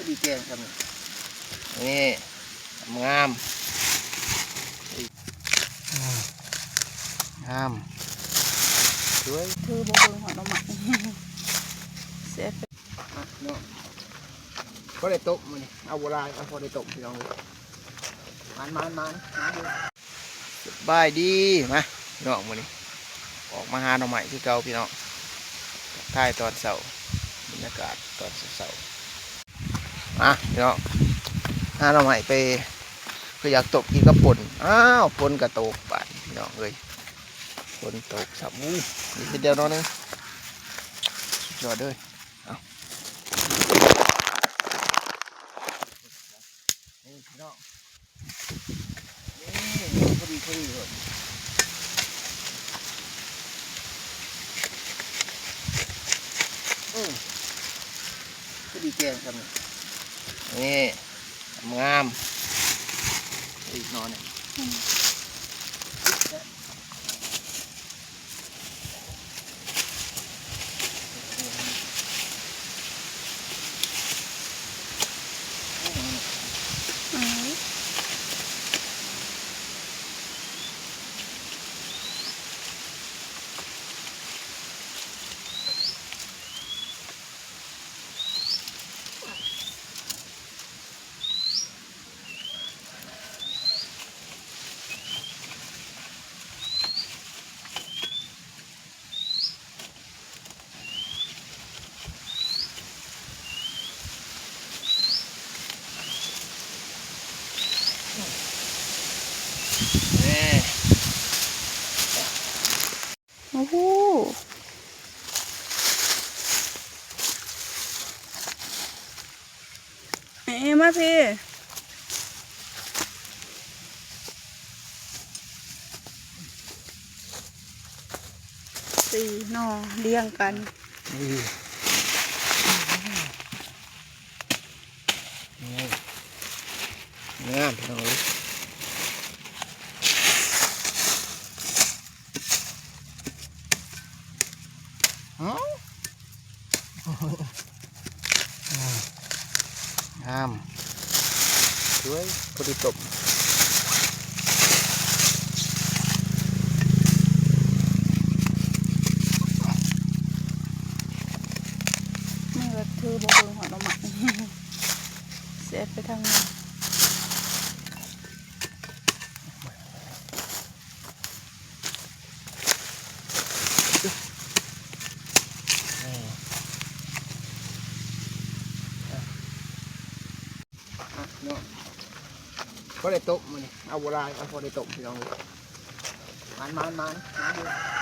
ດີແກງກັນນີ້ ນີ້ ງາມ ງາມ ງາມ ສວຍ ຄືບໍ່ເບິ່ງຮອດໜໍ່ໄມ້ ແຊບ ອ່ະ ເນາະ ພໍໄດ້ຕົ້ມມື້ນີ້ ເອົາບໍ່ຫຼາຍ ເອົາພໍໄດ້ຕົ້ມ ພີ່ນ້ອງເອີຍ ມານໆໆ ມາເດີ. ສະບາຍດີ ມາ ພີ່ນ້ອງ ມື້ນີ້ອອກມາຫາໜໍ່ໄມ້ຄືເກົ່າ ພີ່ນ້ອງ ທັກທາຍຕອນເຊົ້າ ບັນຍາກາດຕອນເຊົ້າໆ ມາ ພີ່ນ້ອງ ຫາໜໍ່ໄມ້ໄປ ຄືຢາກຕົ້ມກິນກັບປົ່ນ ອ້າວ ຝົນກະຕົກບາດນີ້ ພີ່ນ້ອງເອີຍ ຝົນຕົກຊ້ຳ ອູ້ຍ ມີທີດຽວໜໍ່ໜຶ່ງ ສຸດຍອດເລີຍ ເອົາ ນີ້ພີ່ນ້ອງ ນີ້ພໍດີພໍດີເລີຍ ເອີ ພໍດີແກງກັນ ນີ້ ງາມ ອີກໜໍ່ໜຶ່ງ ໂອ້ໂຫ ເອ ມາພີ້ ສີ່ໜໍ່ລຽງກັນ ນີ້ ງາມ ພີ່ນ້ອງເອີຍ ເອົ້າ ງາມ ສວຍ ພໍດີຕົ້ມ ມືກໍຖືບໍ່ເບິ່ງຮອດໜໍ່ໄມ້ ແຊບໄປທາງນັ້ນ. ອ່ະ ເນາະ ພໍໄດ້ຕົ້ມມື້ນີ້ ເອົາບໍ່ຫຼາຍ ເອົາພໍໄດ້ຕົ້ມ ພີ່ນ້ອງເອີຍ ມານໆໆ ມາເດີ.